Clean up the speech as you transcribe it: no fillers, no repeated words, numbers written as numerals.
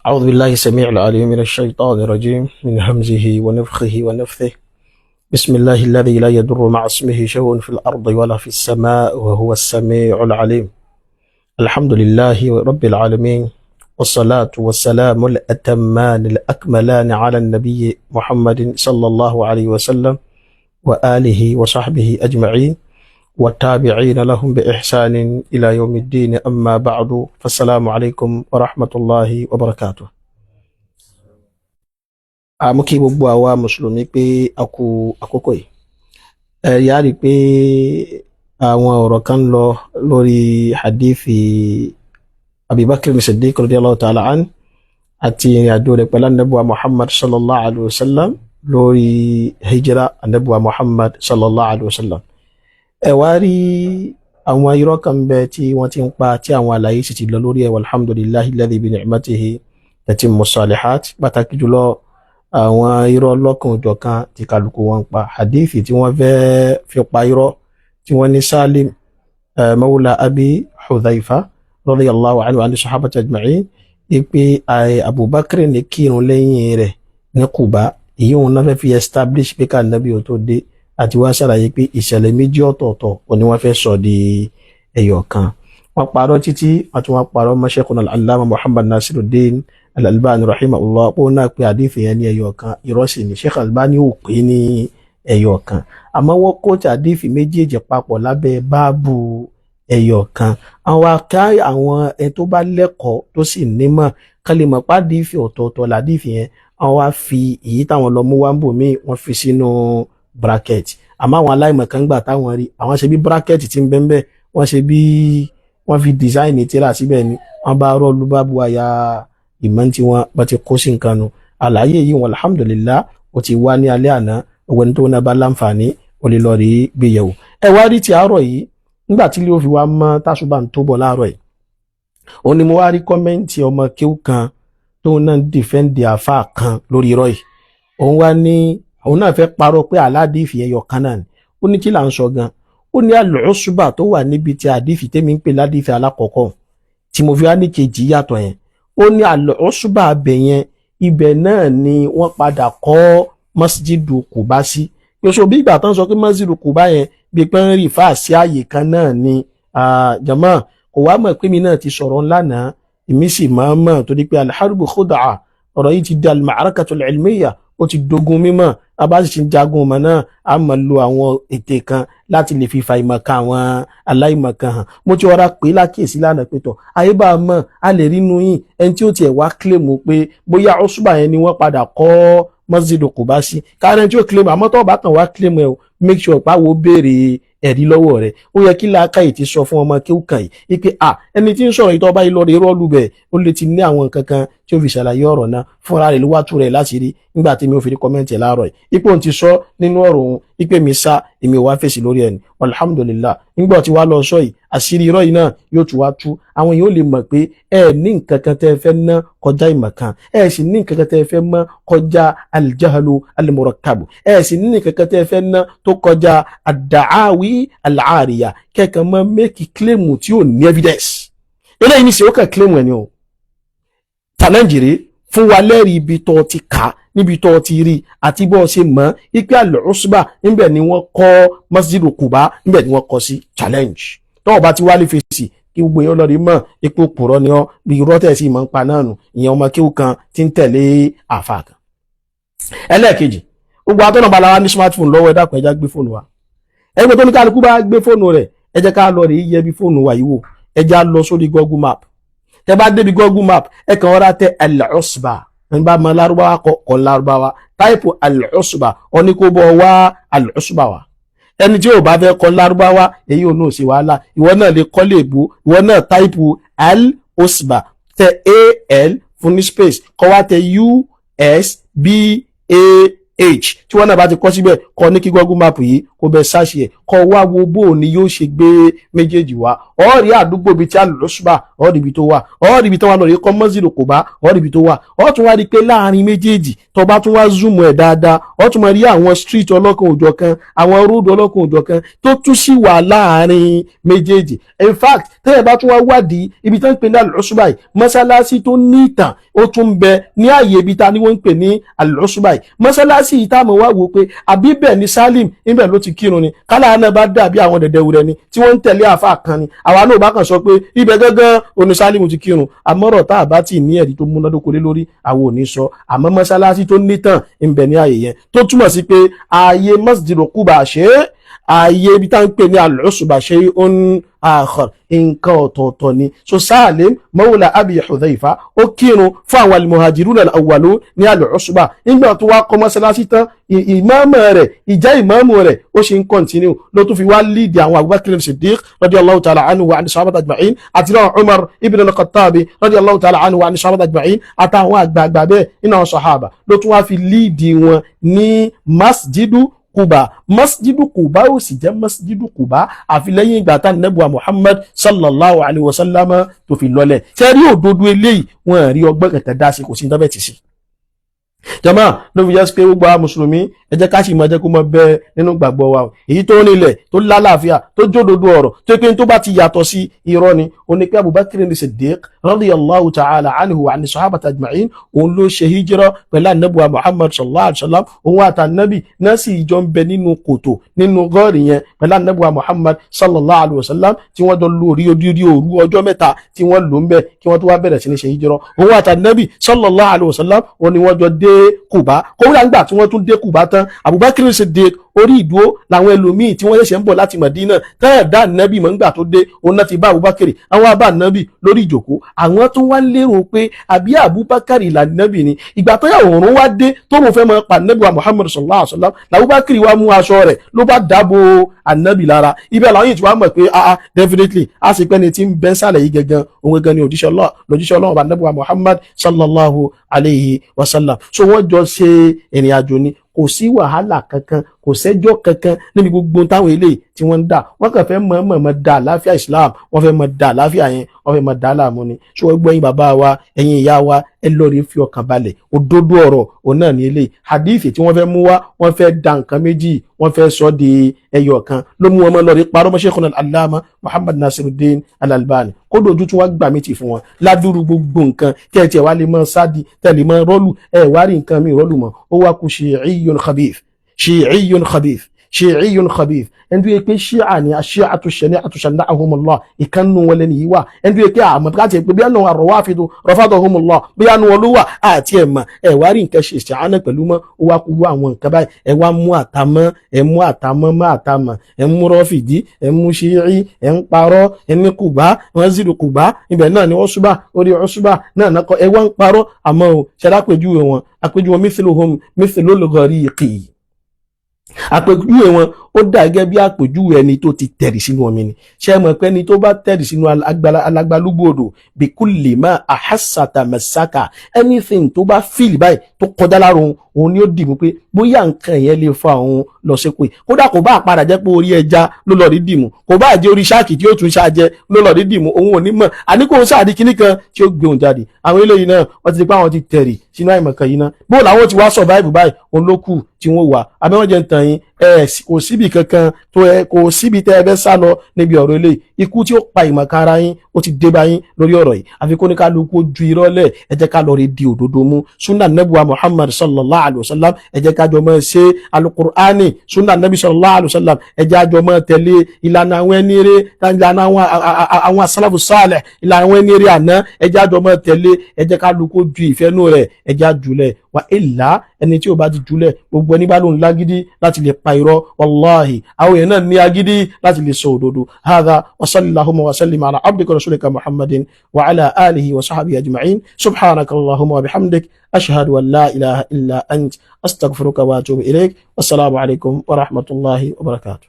أعوذ بالله السميع العليم من الشيطان الرجيم، من همزه ونفخه ونفثه. بسم الله الذي لا يضر مع اسمه شيء في الأرض ولا في السماء وهو السميع العليم. الحمد لله رب العالمين، والصلاة والسلام الأتمان الأكملان على النبي محمد صلى الله عليه وسلم وآله وصحبه أجمعين والتابعين لهم بإحسان إلى يوم الدين. أما بعد، فالسلام عليكم ورحمة الله وبركاته. Àmú kí gbogbo àwa mùsùlùmí pé a kú àkókò yìí. Ẹ yá rí i pé àwọn ọ̀rọ̀ kan lọ lórí hadithi Abubakar Siddiq radiyallahu ta'ala an àti ìrìn àjò rẹ̀ pẹ̀lú anabuwa Muhammad sallallahu alayhi wa sallam lórí hijira anabuwa Muhammad sallallahu alayhi wa sallam. Ẹ wá rí àwọn irọ́ kan bẹ tí wọ́n ti ń pa, tí àwọn àlàyé sì ti lọ lórí ẹ̀. Walhamdulillahi alladhi bi ni'matihi tatimmu salihat. Pàtàkì jùlọ, àwọn irọ́ lọ́kàn òjọ̀kan tí kálukú wọn ń pa, hadithi tí wọ́n fẹ́ fi pa irọ́ tí wọ́n ní Salim mawla Abi Hudhaifa radiyallahu anhu ani sahabati ajma'in, ipe Abubakar ní kírun lẹ́yìn rẹ̀ ní Kuba. Èyí òun náà fẹ́ fi establish pé ká nàbí ò tó dé, àti wá ṣàlàyé pé ìṣẹ̀lẹ̀ méjì ọ̀tọ̀ọ̀tọ̀ òní wọ́n fẹ́ sọ di ẹyọ kan. Wọ́n parọ́ títí, wọ́n tún wọ́n parọ́ mọ́ Sheikhuna al-Allama Muhammad Nasiruddin al-Albani rahimahullah, pé ó náà pé àdìfẹ́ yẹn ní ẹyọ kan. Irọ́ sì ni, Sheikh Albani ò pé ní ẹyọ kan, àmọ́ wọ́n kó tí àdìfẹ́ méjèèjì papọ̀ lábẹ́ báàbù ẹyọ kan. Àwọn aká àwọn ẹni tó bá lẹ́kọ̀ọ́ tó sì nímọ̀ kán lè mọ̀ pé àdìfẹ́ ọ̀tọ̀ọ̀tọ̀ làdìfẹ́ yẹn. Àwọn wá fi èyí táwọn lọ mú wá ń bò míì, wọ́n fi sínú bracket. Àmọ́ àwọn aláìmọ̀ kan gbà táwọn rí, àwọn ṣe bí bracket ti ń bẹ́ ń bẹ́, wọ́n ṣe bí wọ́n fi design tíra síbẹ̀ ni. Wọ́n bá rọ́ọ̀lù bá bu àyà ìmọ̀ tí wọ́n bá ti kó sí nǹkan nu. Àlàyé yìí wọn, alhamdulillah, ó ti wá ní alẹ́ àná. Owó ẹni tó náà bá láǹfààní, ó lè lọ rí gbéyẹ̀wò. Ẹ wá rí ti àárọ̀ yìí, nígbà tí ilé ó fi wá mọ́, tásùbà ń tó bọ̀ láàárọ̀ yìí, ó ní mo wá rí comment ọmọ kéwù kan tóun náà ń defend àáfà kan lórí irọ́ yìí. Òun wá ní òun náà fẹ́ parọ́ pé aládìífì ẹyọ kan náà ni. Ó ní kí là ń sọ gan? Ó ní àlùsùbà tó wà níbi tí àdìífì tẹ́mi ń pè ládìífì alákọ̀ọ́kọ́ tí mo fi wá ní kejì yàtọ̀ yẹn. Ó ní àlùsùbà abẹ yẹn, ibẹ̀ náà ni wọ́n padà kọ́ masjidu Kùbá sí. Pèsè bí ìgbà tán sọ pé masjidu Kùbá yẹn, bí pé ń rí fáà sí àyè kan náà ni. Jàmá kò wá mọ̀ pé mi náà ti sọ̀rọ̀ ńlá náà, èmi sì máa mọ̀ torí pé alharbu khudaa. Ọ̀rọ̀ yìí ti di al-ma'arakatul ilmiya, ó ti dogun mímọ̀. A bá sì ti ń jagun ọmọ náà, a máa lo àwọn ète kan láti lè fi fa ìmọ̀ kan àwọn aláìmọ̀ kan hàn. Mo ti ọ̀rá pé lákìyèsí lánàá pé tọ̀ ayé bá a mọ̀, a lè rí inú yín ẹni tí ó tiẹ̀ wá claim pé bóyá ọ̀ṣùbà yẹn ni wọ́n padà kọ́ masjidu Quba sí káàrin tí ó claim. Àmọ́ tó bá kàn wá claim ẹ o, make sure pàwọ́ béèrè ẹ̀rí lọ́wọ́ rẹ̀. Ó yẹ kí làákàyè ti sọ fún ọmọ kí ó kàn yìí pé à ẹni tí ń sọ̀rọ̀ yìí, tó bá yìí lọ rí rọ́ọ̀lù bẹ̀, ó lè ti ní àwọn nǹkan kan tí ó fi ṣàlàyé ọ̀rọ̀ náà fúnra rẹ̀. Ló wá tú rẹ̀ láti rí nígbà tí mi ò fi rí comment láàárọ̀ yìí, ipò òun ti sọ nínú ọ̀rọ̀ òun ipe mi sá, èmi ò wá fèsì lórí ẹni. Alhamdulillah, nígbà tí wàá lọ sọ yìí, àṣírí irọ́ yìí náà yóò tún wá tú. Àwọn èèyàn ò lè mọ̀ pé ẹ ní nǹkan kan tẹ́ ẹ fẹ́ ná kọjá ìmọ̀ kan, ẹ sì ní nǹkan kan tẹ́ ẹ fẹ́ mọ̀ kọjá aljahalu almurakkabu, ẹ sì ní nǹkan kan tẹ́ ẹ fẹ́ ná tó kọjá àdàáwí àlàáríyà kẹ́kàn mọ́ make claim tí ò ní evidence. Eléyìí ní sèwọ́kàn claim ẹ̀ ni o. Challenge rèé fún wa lẹ́rìí ibi tó ti kà, níbi tó ti rí, àti bó ṣe mọ̀ ipe al-usba níbẹ̀ ni wọ́n kọ́ masjidu Kuba, níbẹ̀ ni wọ́n kọ́ sí. Challenge tọ́wọ́ bá ti wálé fèsì, kí gbogbo èèyàn lọ́ọ́ rí mọ̀ ipò pòrọ́ ni ọ́, bí irọ́ tẹ̀ sí ìmọ̀ ń pa náà nù. Ìyẹn ọmọ kíw kan tí ń tẹ̀lé àfa kan. Ẹlẹ́ẹ̀kejì, gbogbo atọ́nà bala ní smartphone lọ́wọ́, ẹ dákun, ẹ já gbé fóònù wa. Ẹgbẹ́ tó ní kálukú bá gbé fóònù rẹ̀, ẹ jẹ́ ká lọ rí yẹ bí fóònù wa yìí wò. Ẹ já lọ sórí Google Map. Tẹ bá débi Google Map, ẹ kàn ọ́ra tẹ al-usba. Ẹni bá mọ lárúbáwá, kọ kọ lárúbáwá, type al-usba, ọ ní kó bọ́ wá al-usba wa. Ẹni tí ò bá fẹ́ kọ lárúbáwá, èyí ò náà ṣe wàhálà. Ìwọ náà lè kọ́ lè bú. Ìwọ náà type al-usba, tẹ al fún ní space, kọ wá tẹ u s b a h. Tí wọ́n náà bá ti kọ́ síbẹ̀, kọ ní kí Google Map yìí. Kó bẹ sáṣì ẹ̀, kọ́ wá wo bó o ní yóò ṣe gbé méjèèjì wá. Ọ̀ọ́rì àdúgbò bíi tí Al-Usba, ọ̀ọ́rì ibi tó wà, ọ̀ọ́rì ibi tó wà lọ́ọ̀rì kọ́ Masjidu Quba, ọ̀ọ́rì ibi tó wà. Ọ̀ tún wá rí i pé láàrin méjèèjì, tó bá tún wá zoom ẹ̀ dáadáa, ọ̀ tún máa rí àwọn street ọlọ́kan òjọ̀ kan, àwọn road ọlọ́kan òjọ̀ kan tó tún sì wà láàrin méjèèjì. In fact, tẹ́yẹ̀ bá tún wá wádìí ibi tó ń pè ní Al-Usba yìí, mọ́sálásí tó ní ìtàn ó tún ń bẹ ní ààyè ibi tá ni wọ́n ń pè ní Al-Usba yìí. Mọ́sálásí yìí táwọn wá wò pé àbí bẹ́ẹ̀ ni Salim níbẹ̀ ló ti kírun ni, kálá náà bá dàbí àwọn dẹ̀dẹ̀wùrẹ́ ni tí wọ́n ń tẹ̀lé àfa kan ni, àwa náà bá kàn sọ pé ibẹ̀ gángan oní Salim ti kírun. Àmọ́rọ̀ tá a bá tì ní ẹ̀rí tó múnádóko lé lórí, àwọn ò ní sọ. Àmọ́ mọ́sálásí tó nítàn ń bẹ ní ààyè yẹn, tó túmọ̀ sí pé ààyè Masjidu Quba ṣe é, ààyè ibi tá ń pè ní Al-Usba shay'un akhar, nǹkan ọ̀tọ̀ọ̀tọ̀ ni. So Salim mawla Abi Hudhaifa ó kírun fún àwọn al-muhajirun al-awwalun ní Al-Usba. Nígbà tó wá kọ́ mọ́sálásí tán, ìmáàmù rẹ̀, ìjẹ́ ìmáàmù rẹ̀ ó ṣe ń continue, ló tún fi wá lead àwọn Abubakar Siddiq radiyallahu ta'ala anhu wa ani sahabata ajma'in, àti náà Umar ibn al-Khattab radiyallahu ta'ala anhu wa ani sahabata ajma'in, àtàwọn àgbààgbà bẹ́ẹ̀ nínú àwọn sahaba, ló tún wá fi lead wọn ní Masjidu Kuba. Masjidu Kuba ó sì jẹ́ Masjidu Kuba àfi lẹ́yìn ìgbà tá nẹ́bùa Muhammad sallallahu alayhi wa sallam tó fi lọ́lẹ̀. Ṣe rí òdodo eléyìí, wọn rí ọgbọ́n kẹ̀kẹ́ dá sí, kò sí ní tọ́bẹ̀ tì sí. Jama, ló fi jẹ́ pé gbogbo àwọn mùsùlùmí, ẹ jẹ́ ká sì máa jẹ́ kó máa bẹ nínú gbàgbọ́ wa o. Èyí tó nílẹ̀, tó lálàáfíà, tó jódodo ọ̀rọ̀, tó pé tó bá ti yàtọ̀ sí irọ́ ni, ó ní pé Abubakar ní Siddiq radiyallahu ta'ala anhu wa ani sahabata ajma'in, òun ló ṣe hijira pẹ̀lú anabuwa Muhammad sallallahu alayhi wa sallam. Òun àtànábì náà sì jọ ń bẹ nínú kòtò, nínú gọ́ọ̀rì yẹn pẹ̀lú anabuwa Muhammad sallallahu alayhi wa sallam, tí wọ́n jọ lórí odidi òru ọjọ́ 3 tí wọ́n lò ń bẹ kí wọ́n tó wá bẹ̀rẹ̀ sí ní ṣe hijira. Òun àtànábì sallallahu alayhi wa sallam, òun ni wọ́n jọ dé Kùbá. Kódà ńgbà tí wọ́n tún dé Kùbá tán, Abubakar Siddiq orí ìdúró làwọn ẹlòmíì tí wọ́n ṣẹ̀ṣẹ̀ ń bọ̀ láti Madina tẹ́ẹ̀ dá nàbì mọ̀ ńgbà tó dé, òun náà ti bá Abubakar, àwọn abá nàbì lórí ìjòkó. Àwọn tó wá lérò pé àbí Abubakar là nàbì ni. Ìgbà tó yà òòrùn wá dé tó lóun fẹ́ máa pa nàbì wa Muhammad sallallahu alaihi wa sallam, làbúbakar wá mú aṣọ rẹ̀ ló bá dáàbò ànábì lára. Ibẹ̀ làwọn yìí tí wàá mọ̀ pé ah ah, definitely, a sì pẹ́ ni tí ń bẹ́ sálẹ̀ yìí gangan, òun gangan ni òjíṣẹ́ Allah, lòjíṣẹ́ Ọlọ́run bá nàbì wa Muhammad sallallahu alayhi wa sallam. So wọ́n jọ ṣe ìrìn àjò ni, kò sí wàhálà kankan, kò sẹ́jọ́ kankan níbi gbogbo táwọn eléyìí tí wọ́n ń dà. Wọ́n kàn fẹ́ mọ̀ọ́mọ̀ da àláfíà Islam, wọ́n fẹ́ mọ̀ da àláfíà yẹn, wọ́n fẹ́ mọ̀ da láàmú ni. Ṣé wọ́n gbọ́, yín bàbá wa, ẹ̀yin ìyá wa, ẹ lọ rí fi ọkàn balẹ̀. Òdodo ọ̀rọ̀ òun náà ní eléyìí. Hadith tí wọ́n fẹ́ mú wá, wọ́n fẹ́ da nǹkan méjì, wọ́n fẹ́ sọ di ẹyọ kan, ló mú wọn mọ́ lọ rí parọ́ mọ́ Sheikhuna al-Allama Muhammad Nasiruddin Al-Albani. Kódò ojú tí wọ́n gbà mí tì fún wọn ládùúrú gbogbo nǹkan tẹ́ ẹ tiẹ̀ wá lè mọ sáàdì tẹ́ lè mọ rọ́ọ̀lù, ẹ wá rí nǹkan mi rọ́ọ̀lù mọ́. Ó wá kú shi'iyyun khabith, shi'iyyun khabith, shi'iyyun khabith. Ẹni tó yẹ pé ṣíà ni, aṣíàtú shani'atu shana'ahumullah, ìkànnù wọn lẹ́nu yìí wà. Ẹni tó yẹ pé àmọ́ káàtì pé bí ẹnu ar-rawafidu rafadahumullah, bí ẹnu wọn ló wà àti ẹ̀ mọ̀, ẹ̀ wá rí nǹkan ṣe isti'ana pẹ̀lú mọ́. Ó wá kúrú àwọn nǹkan báyìí, ẹ wá mú àtàmọ́, ẹ mú àtàmọ́ mọ́ àtàmọ́, ẹ mú rọ́fìdí, ẹ mú ṣíì, ẹ ń parọ́, ẹ ní Kùbá, wọ́n zìrì Kùbá, ibẹ̀ náà ni Usba, orí Usba náà náà kọ́, ẹ wá ń parọ́. Àmọ́ o ṣẹlá àpèjúwe wọn, àpèjúwe mithluhum mithlul ghariqi, àpèjúwe wọn ó dà gẹ́gẹ́ bí àpèjúwe ẹni tó ti tẹ̀rì sínú omi ni. Ṣé ẹ mọ̀ pé ẹni tó bá tẹ̀rì sínú alágbálúgbò odò, bikulli ma ahassa tamassaka, anything tó bá feel báyìí tó kọjá lára òun, òun ni ó dìbò pé bóyá nǹkan yẹn lè fa òun lọ sípò yìí. Kódà kò bá padà jẹ́ pé orí ẹja ló lọ rí dìmú, kò bá jẹ́ orí shark tí ó tún ṣáàjẹ ló lọ rí dìmú, òun ò ní mọ̀. Àní kò ń sáàdì kíní kan tí ó gbé òun jáde. Àwọn eléyìí náà, wọ́n ti di pé àwọn ti tẹ̀rì sínú àìmọ̀kan yìí náà, bó làwọn ti wá survive báyìí, òun ló kù tí wọ́n wà. Àbẹ́wọ́n jẹ́ ń tàn yín, ẹ kò síbi kankan tó ẹ kò síbi tẹ́ ẹ fẹ́ sá lọ níbi ọ̀rọ̀ eléyìí. Ikú tí ó pa ìmọ̀kan ara yín, ó ti dé bá yín lórí ọ̀rọ̀ yìí. Àfi kó ní kálukú ju irọ́ lẹ̀, ẹ jẹ́ ká lọ rí di òdodo mú. Sunna nabuwa Muhammad sallallahu alayhi wa sallam, ẹ jẹ́ ká jọ máa ṣe alukur'ani, sunna nabi sallallahu alayhi wa sallam, ẹ jẹ́ àjọ máa tẹ̀lé ìlànà àwọn ẹni rere, ìlànà àwọn asalafu salih, ìlànà àwọn ẹni rere àná, ẹ jẹ́ àjọ máa tẹ̀lé. Ẹ jẹ́ ká lukú ju ìfẹ́nu rẹ̀, ẹ jẹ́ àjùlẹ̀ wa ìlà. Ẹni tí ó bá ti jùlẹ̀, gbogbo ẹni bá lóun lágídí láti lè pa irọ́, wàláhì, àwọn èèyàn náà ní agídí láti lè sọ òdodo. Hadha wa sallallahu wa sallim ala abdika rasulika Muhammadin wa ala alihi wa sahbihi ajma'in. Subhanaka allahumma wa bihamdik, ashhadu an la ilaha illa ant, astaghfiruka wa atubu ilayk. Wassalamu alaikum wa rahmatullahi wa barakatuh.